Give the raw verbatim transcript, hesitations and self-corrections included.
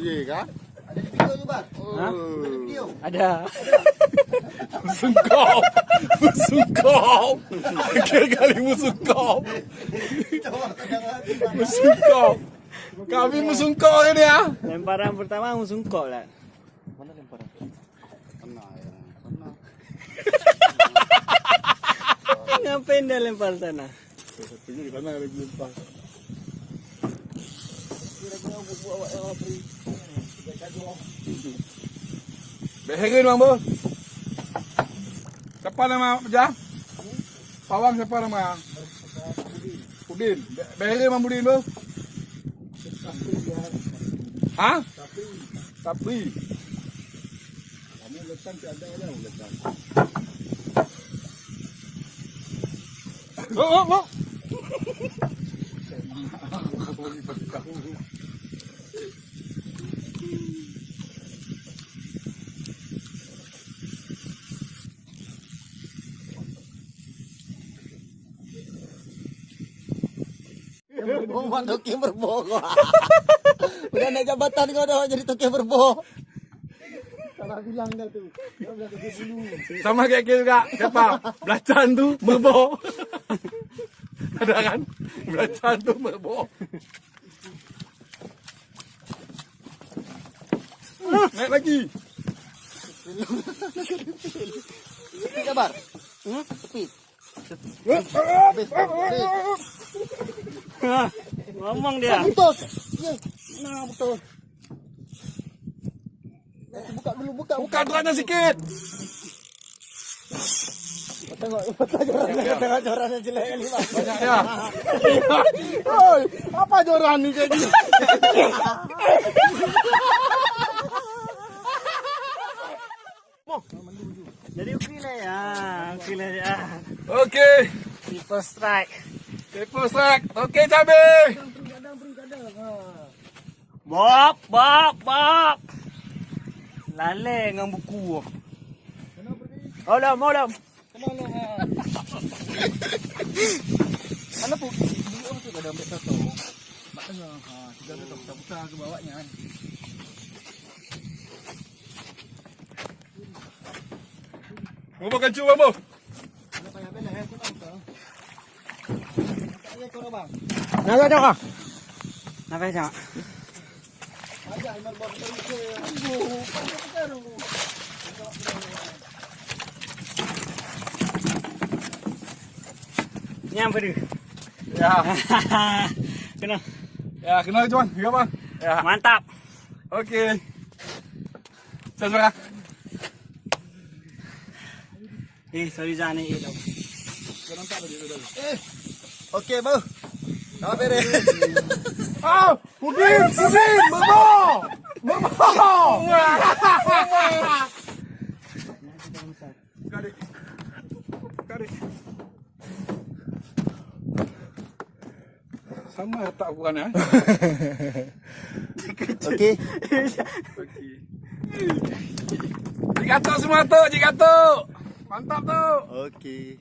Iya kan? Ada video tu, Bang? Hah? Ada video. Ada. Meusungkop. Meusungkop. Kali-kali meusungkop. Meusungkop. Kami meusungkop ini ya. Lemparan pertama meusungkop lah. Mana lemparan? Kena ya. Kena. Ngapain dia lempar sana? Satunya di sana lagi lempar. Beherin, Bang Bos. Siapa nama pejah? Pawang siapa nama? Udin. Be-, Beherin, Bang Udin, Bos. Ha? Sapri. Kamu lesan si ada aja lesan. Oh, oh, oh. Meureuboh mak toke meureuboh kau. Udah naik jabatan kau dah jadi toke meureuboh. Salah bilang dah tu. Dia bilang toke bulu. Sama kayak kita juga. Siapa? Belacan tu meureuboh. Ada kan? Belacan tu meureuboh. Naik lagi. Sabar. Hmm? Tepi. Habis, habis. Hah, ngomong dia. Betul. Ya. Nah, betul. Buka dulu, buka, buka. Buka duanya sikit. Tengok, tengok joran, tengok joran yang jelek ni, Bang. Banyak ya. Oi, apa joran ni jadi? Jadi okey lah ya, okey lah ya. Okey. Triple strike. Triple strike. Okey, cabe. Bok, bok, bok. Lalé ngon buku. Olam, olam. Mana pun? Dia tu ada ambil satu. Mak tengah. Ha, tiga tu tak buta ke bawahnya kan. Bang Bos, kancung, Bang Bos. Nah, dah, dah. Nah, dah, dah. Nyam peue? Ya. Kena. Ya, kena, cuman. Ya, Bang. Ya. Mantap. Okey. Saya sudah. Eh, sorry, Zan, eh, eh, dah. Eh, okey, beuh. Dah beres. Ah, Udin, Udin, meureuboh. Meureuboh. Karik. Karik. Sama tak bukan, eh? Okey. Okey. Jikato semua tu, jikato. Mantap tu. Okey.